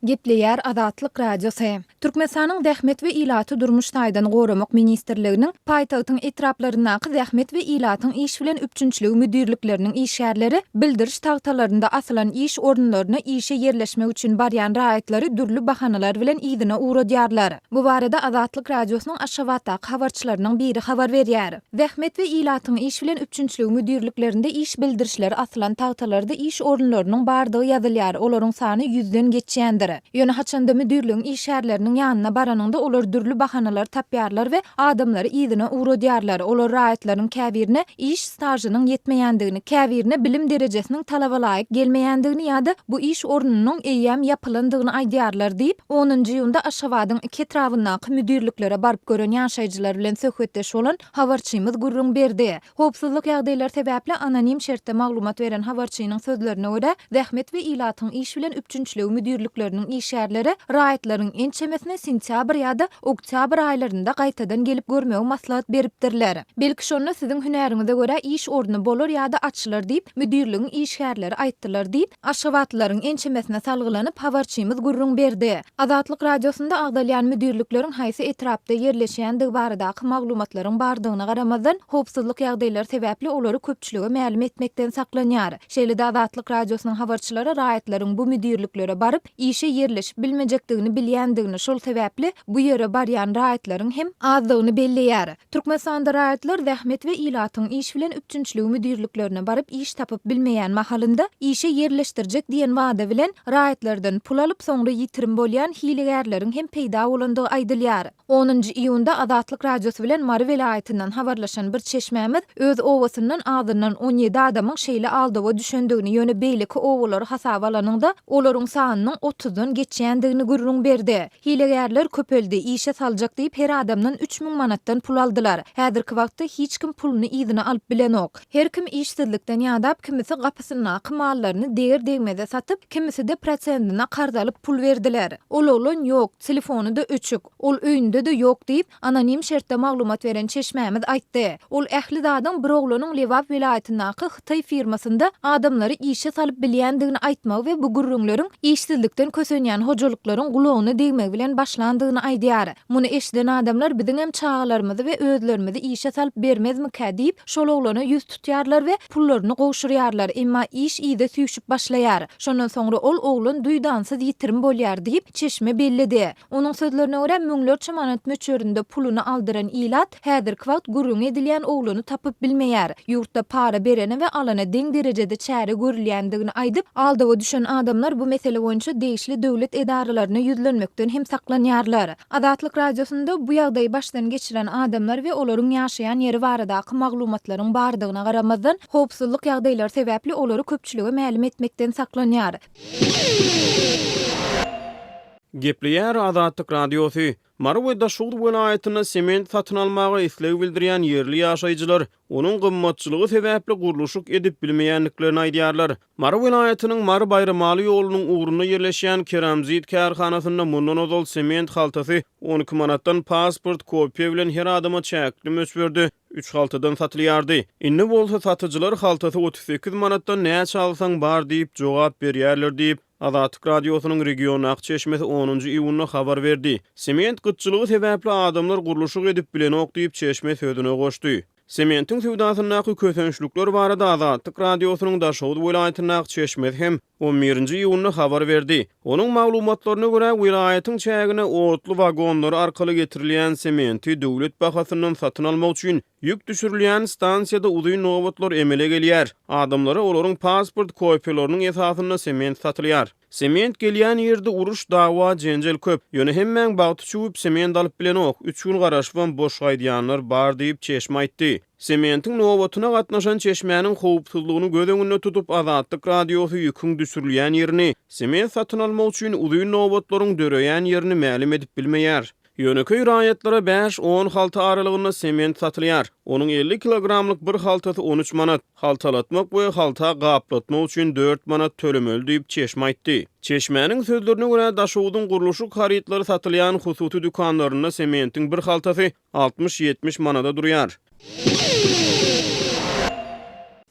Gepleýär Azatlyk Radiosy. Türkmenistanyň Zähmet we ilaty durmuş taýdan goramak ministrliginiň paýtagtyň etraplaryndaky zähmet we ilatyň iş bilen üpjünçiligi müdirlikleriniň işgärleri bildiriş tagtalarynda asylan iş orunlaryna işe ýerleşmek üçin barýan raýatlary dürli bahanalar bilen yzyna ugradýarlar. Bu barada Azatlyk Radiosynyň Aşgabatdaky habarçylarynyň biri habar berýär. Zähmet we ilatyň iş bilen üpjünçiligi müdirliklerinde iş bildirişleri asylan tagtalarda iş orunlarynyň bardygy ýazylýar, olaryň sany ýüzden geçýändir. Ýöne haçanda müdirligiň işgärleriniň ýanyna baranyňda olar dürli bahanalar tapýarlar we adamlary yzyna ugradýarlar. Olar raýatlaryň käbirine iş stažynyň ýetmeýändigini, käbirine bilim derejesiniň talaba laýyk gelmeýändigini ýa-da bu iş ornunyň eýýäm ýapylandygyny aýdýarlar diýip, onunjy iýunda Aşgabadyň iki etrabyndaky müdirliklere baryp gören ýaşaýjylar bilen söhbetdeş bolan habarçymyz gürrüň berdi. Howpsuzlyk ýagdaýlary sebäpli anonim şertde maglumat beren habarçynyň sözlerine görä, Zähmet we ilatyň iş bilen üpjünçiligi müdirlikleriniň işgärleri raýatlaryň ençemesine sentýabr ýa-da oktýabr aýlarynda gaýtadan gelip görmegi maslahat beripdirler. Belki şonda siziň hünäriňize görä iş orny bolar ýa-da açylar diýip, müdirligiň işgärleri aýtdylar diýip, Aşgabatlylaryň ençemesine salgylanyp, habarçymyz gürrüň berdi. Azatlyk Radiosynda agzalýan müdirlikleriň haýsy etrapda ýerleşýändigi baradaky maglumatlaryň bardygyna garamazdan, howpsuzlyk ýagdaýlary sebäpli olary köpçülige mälim etmekden saklanýar. Şeýle-de Azatlyk Radiosynyň habarçylary raýatlaryň bu müdirliklere baryp, işe ýerleşip bilmejekdigini bilýändigini, şol sebäpli bu ýere barýan raýatlaryň hem azdygyny belleýär. Türkmenistanda raýatlar zähmet we ilatyň iş bilen üpjünçiligi müdirliklerine baryp iş tapyp bilmeýän mahalynda, işe ýerleşdirjek diýen wada bilen, raýatlardan pul alyp, soňra ýitirim bolýan hilegärleriň hem peýda bolandygy aýdylýar. Onunjy iýunda Azatlyk Radiosy bilen Mary welaýatyndan habarlaşan bir çeşmämiz öz obasyndan azyndan 17 adamyň şeýle aldawa düşendigini, ýöne beýleki obalary hasaba alanyňda, olaryň sanynyň otuzdan geçýändigini gürrüň berdi. Hilegärler köpeldi, işe saljak diýip her adamdan 3000 manatdan pul aldylar. Häzirki wagtda hiç kim puluny yzyna alyp bilenok. Her kim işsizlikden ýadap, kimisi gapysyndaky mallaryny deger-degmeze satyp, kimiside prosendine karz alyp pul berdiler. Ol oglan ýok, telefony-da öçük. Ol öýünde-de ýok diýip, anonim şertde maglumat beren çeşmämiz aýtdy. Ol ähli zadyň bir oglanyň Lebap welaýatyndaky hytaý firmasynda adamlary işe salyp bilýändigini aýtmagy we bu gürrüňleriň işsizlikden kösenýän hojalyklaryň gulagyna degmegi bilen başlandygyny aýdýar. Muny eşiden adamlar biziňem çagalarymyzy we özlerimizi işe salyp bermezmikä diýip, şol oglana ýüz tutýarlar we pullaryny gowşurýarlar, emma iş yza süýşüp başlaýar. Şondan soňra ol oglan duýdansyz ýitirim bolýar diýip, çeşme belledi. Onuň sözlerine görä, müňlerçe manat möçberinde puluny aldyran ilat häzirki wagt gürrüňi edilýän oglany tapyp bilmeýär. Ýurtda para berene we alana deň derejede çäre görülýändigini aýdyp, aldawa düşen adamlar bu mesele boýunça degişli döwlet edaralaryna ýüzlenmekden hem saklanýarlar. Azatlyk Radiosynda bu ýagdaýy başdan geçiren adamlar we olaryň ýaşaýan ýeri baradaky maglumatlaryň bardygyna garamazdan, howpsuzlyk ýagdaýlary sebäpli olary köpçülige mälim etmekden saklanýar. Gepleýär Azatlyk Radiosy, Mary we Daşoguz welaýatynda sement satyn almaga isleg bildirýän ýerli ýaşaýjylar onuň gymmatçylygy sebäpli gurluşyk edip bilmeýändiklerini aýdýarlar. Mary welaýatynyň Mary-Baýramaly ýolunyň ugrunda ýerleşýän Keramzit kärhanasynda mundan ozal sement haltasy 12 manatdan pasport kopiýa bilen her adama çäkli möçberde üç haltadan satylýardy. Indi bolsa satyjylar haltasy 38 manatdan näçe alsaň bar diýip jogap berýärler diýip, Azatlyk Radiosynyň regiondaky çeşmesi onunjy iýunda habar berdi. Sement gytçylygy sebäpli adamlar gurluşyk edip bilenok diýip, çeşme sözüne goşdy. Sementiň söwdasyndaky kösençlikler barada Azatlyk Radiosynyň Daşoguz welaýatyndaky çeşmesi hem on birinji iýunda habar berdi. Onuň maglumatlaryna görä, welaýatyň çägine otly wagonlary arkaly getirilýän sementi döwlet bahasyndan satyn almak üçin Ýük düşürilýän stansiýada uzyn nobatlar emele gelýär. Adamlara olaryň pasport kopiýalarynyň esasynda sement satylýar. Sement gelýän ýerde uruş, dawa, jenjel köp. Ýöne hemmäň bagty çüwüp sement alyp bilenok. Üç gün garaşybam boş gaýdýanlar bar diýip, çeşme aýtdy. Sementiň nobatyna gatnaşan çeşmäniň howpsuzlygyny göz öňünde tutup, Azatlyk Radiosy ýüküň düşürilýän ýerini, sement satyn almak üçin uzyn nobatlaryň döreýän ýerini mälim edip bilmeýär. Ýönekeý raýatlara bäş-on halta aralygynda sement satylýar. Onuň 50 kilogramlyk bir haltasy 13 manat. Haltalatmak we halta gaplatmak üçin dört manat tölemeli diýip, çeşme aýtdy. Çeşmäniň sözlerine görä, Daşoguzyň gurluşyk harytlary satylýan hususy dükanlarynda sementiň bir haltasy altmyş-ýetmiş manada durýar.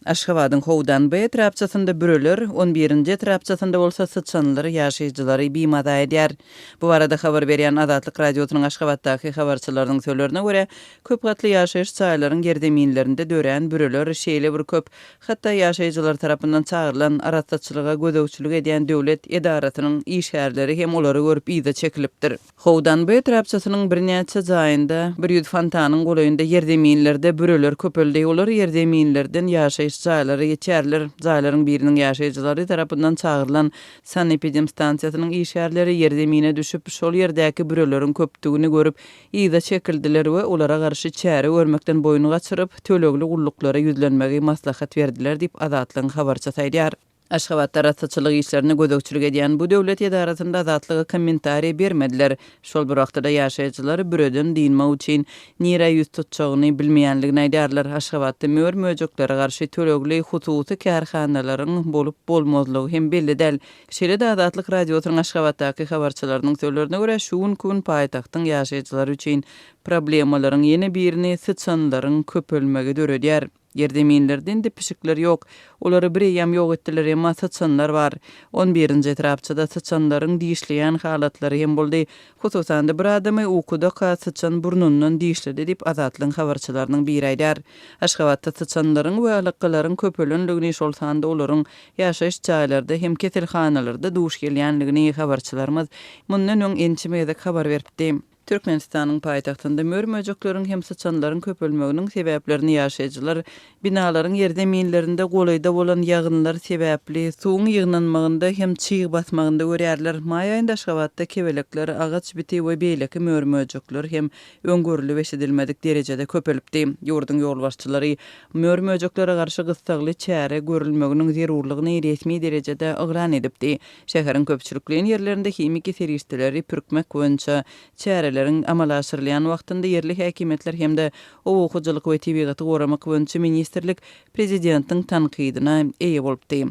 Aşgabadyň Howdan-B etrapçasynda büreler, on birinji etrapçasynda bolsa syçanlar ýaşaýjylary bimaza edýär. Bu barada habar berýän Azatlyk Radiosynyň Aşgabatdaky habarçylarynyň sözlerine görä, köp gatly ýaşaýyş jaýlaryň ýerzeminlerinde dörän büreler şeýle bir köp, hatda ýaşaýjylar tarapyndan çagyrylan arassaçylyga gözegçilik edýän döwlet edarasynyň işgärleri hem olary görüp yza çekilipdir. Howdanby etrapçasynyň birnäçe jaýynda, 100 fontanyň golaýynda ýerzeminlerde büreler köpeldi. Olar ýerzeminlerden ýaşaýyş jaýlara geçýärler. Jaýlaryň biriniň ýaşaýjylary tarapyndan çagyrylan sanepidemstansiýasynyň işgärleri ýerzemine düşüp, şol ýerdäki büreleriň köpdügini görüp, yza çekildiler we olara garşy çäre görmekden boýun gaçyryp, tölegli gulluklara ýüzlenmegi maslahat berdiler diýip, Azatlygyň habarçysy aýdýar. Aşgabatda arassaçylyk işlerine gözegçilik edýän bu döwlet edarasynda Azatlyga kommentariý bermediler. Şol bir wagtda-da ýaşaýjylar büreden dynmak üçin nirä ýüz tutjagyny bilmeýänligini aýdýarlar. Aşgabatda mör-möjeklere garşy tölegli hususy kärhanalaryň bolup-bolmazlygy hem belli däl. Şeýle-de Azatlyk Radiosynyň Aşgabatdaky habarçylarynyň sözlerine görä, şu günki gün paýtagtyň ýaşaýjylary üçin problemalaryň ýene birini syçanlaryň köpelmegi döredýär. Ýerzeminlerde indi pişikler ýok. Olary bireýýäm ýok etdiler, emma syçanlar bar. On birinji etrapçada syçanlaryň dişleýän halatlary hem boldy. Hususan-da, bir adamy ukudaka syçan burnundan dişledi diýip, Azatlygyň habarçylarynyň biri aýdýar. Aşgabatda syçanlaryň we alakgalaryň köpelendigini, şol sanda olaryň ýaşaýyş jaýlarda hem keselhanalarda duş gelýändigini habarçylarymyz mundan öň ençeme gezek habar beripdi. Türkmenistanyň paýtagtynda mör-möjekleriň hem syçanlaryň köpelmeginiň sebäplerini ýaşaýjylar binalaryň ýerzeminlerinde golaýda bolan ýagynlar sebäpli suwuň ýygnanmagynda hem çyg basmagynda görýärler. Maý aýynda Aşgabatda kebelekler, agaç biti we beýleki mör-möjekler hem öň görlüp-eşidilmedik derejede köpelipdi. Ýurduň ýolbaşçylary mör-möjeklere garşy gyssagly çäre görülmeginiň zerurlygyny resmi derejede yglan edipdi. Şäheriň köpçülikleýin ýerlerinde himiki serişdeleri pürkmek boýunça çäreleriň amala aşyrylýan wagtynda ýerli häkimiýetler hem-de Oba hojalyk we tebigaty goramak boýunça ministrlik prezidentiň tankydyna eýe bolupdy.